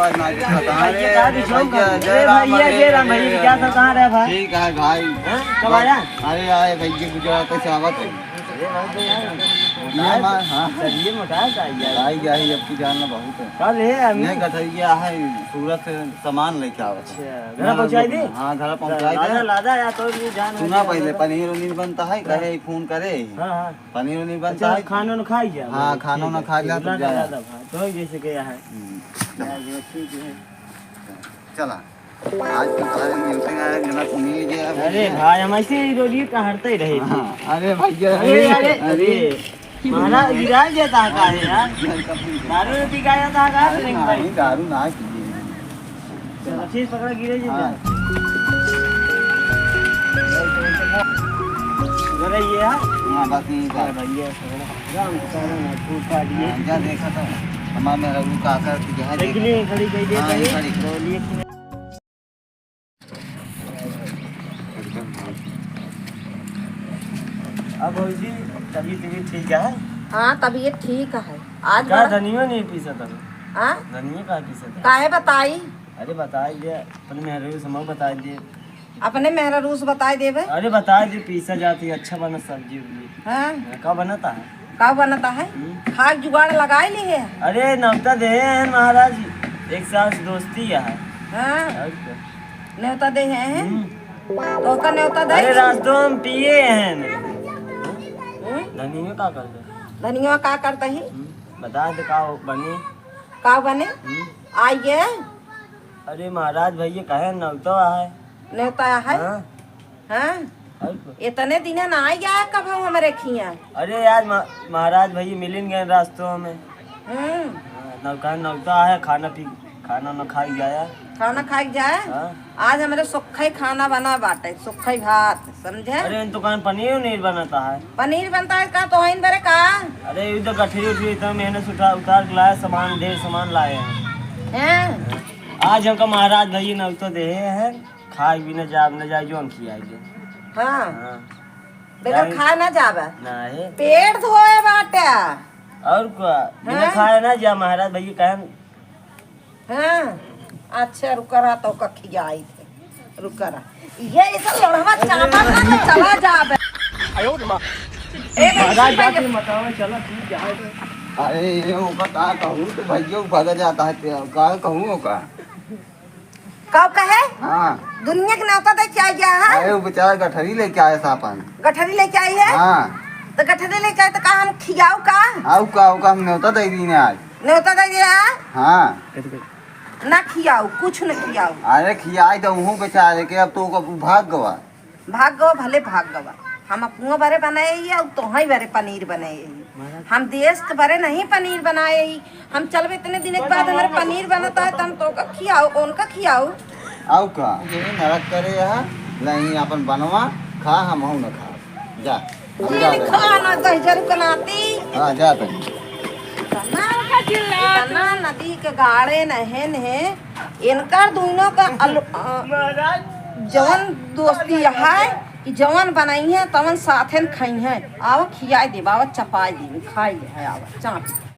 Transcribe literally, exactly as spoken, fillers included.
भैया, का भी शौक है? भैया, अरे जय राम, भैया, जय राम, भैया, क्या सब, कहाँ रहे भाई? ठीक है भाई। हाँ? कब आया? अरे आए भैया, गुजरात से आवत है। ये हमार, हाँ। चलिए, मोटा सा यार। आई गया है, अब की जानना बहुत है। कब है? नहीं, गठरिया है, सूरत से सामान लेके आवत है। अच्छा, घर पहुँचाई दी? हाँ, घर पहुँचाई दे। लादा, लादा यार, तो ये जान सुना पहले, पनीर उनीर बनता है, हाँ। कहे फोन करे। हाँ, हाँ। पनीर उनीर बनता है। खाना उना खाई जा। हाँ, खाना उना खा लिया, तो जा। तो जैसे कि यहाँ है। हम्म। ठीक है। चला। आज तो सारे मिलते हैं, जना तो मिल गया। अरे भाई, हम ऐसे ही रोडियो का हटते ही रहे थे। हाँ, अरे भैया, अरे, अरे, अरे, अरे। महाराज गिरा जाता है का है यार? दारू पी गया था का? अरे नहीं, दारू ना पी। चलो, चीज पकड़ा, गिरे जी। हाँ। जरा ये है। हाँ, बस यही था। हाँ, भैया, राम को कहना ना, तू उठा दिए। हाँ, जा देखा था। हमारे मेहरारू का आकर की जगह देख देख। लिए, खड़ी कर दे हाँ, कहीं। ये खड़ी। बोलिए कि नहीं? अब भौजी, तबीयत, तबीयत ठीक है? हाँ, तबीयत ठीक है। आज का बड़ा धनियो नहीं पीसा था? हाँ? धनियो का पीसा था? काहे बताई? अरे बताई दे, अपने मेहरारू से मऊ बताई दे। अपने मेहरारू से बताई देबे? अरे बताई दे, पीसा जाती, अच्छा बना सब्जी उब्जी। हाँ। हाँ, का बनता है? का बनता है? हम्म। खाक जुगाड़ लगाई ली है? अरे नौता दे हैं महाराज, एक साल से दोस्ती है। हाँ। और क्या? नेवता दे हैं? हम्म। तो ओका नेवता दे अरे दी। रास्तो हम पिए हैं। हम्म? धनिया का कर दे? धनिया का करता ही? हम्म, बता दे का बनी? का बने? हम्म। आइए। अरे महाराज भैया कहे नौता है। नेवता है? हाँ। हाँ? और को? इतने दिन ना आ गया कब हम हमारे खिया? अरे यार, मा-, महाराज भैया मिलिन गए रास्तों में। हम्म। हाँ, नौका, नौता है, खाना पी, खाना न खाई जाया। खाना खाई जाए? हाँ। आज हमारे सुखई खाना बना बाटे, सुखई भात, समझे? अरे, इन दुकान पनीर उनीर बनता है। पनीर बनता है का? तो हइन बरे का? अरे, ये तो गठरी उठरी इतना मेहनत से उठा, उतार के लाया सामान, ढेर सामान लाए हैं। हैं? आज हमका महाराज भैया नौता दे हैं। खाए भी न जाब, न जाए, जौन खियाई दे। हाँ। हाँ। बगैर जाए। खाए ना जाबे। नाही। पेट धोए बाटे। और का? बिना हाँ। खाए ना जा, महाराज भैया कहन। हाँ। अच्छा, रुका रहा तो का खियाई थे। रुका रहा। ये इसे लोढ़वा चापा ना तो चला जाबे। आयो रे माँ। ए, महाराज भैया। जाके मतावा चला, ठीक है। अरे, ये ओका का कहूँ तो भैया बदल जाता है, का कहूँ ओका? का कहे? हाँ। दुनिया के नेवता दे के आ गया है? अरे, वो बेचारा गठरी लेके आया था अपन। गठरी लेके आई है? हाँ। तो गठरी लेके आए तो का हम खियाऊ का? आऊ का, आऊ का, हम नेवता दे दी ने आज। नेवता दे दिया? हाँ। ना खियाऊ, कुछ न खियाऊ। अरे, खियाई तो हूँ बेचारे के, अब तो ओका भाग गवा। भाग गवा, भले भाग गवा। हम अपनो बरे बनाए ही, और तोहई बरे पनीर बनाए ही। हम देश के बरे नहीं पनीर बनाए ही। हम चलबे इतने दिन के बाद हमारे पनीर बनता है, तो हम तोका खियाओ, उनका खियाओ। आऊ का? ये नरक करे यहाँ, नहीं अपन बनवा, खा, हमहू न खा। जा, हम जा ये रहे। खा ना, गहिजर के नाती। हाँ, जा तनी। इतना, इतना नदी के गाड़े नहेन है, इनकर दुनो का अल-, अ, जवन दोस्ती है कि जवन बनाई है, तवन साथेन खाई है। आवा खियाई दे, बाबा चपाई दे, खाई ले है, आवा, चाप।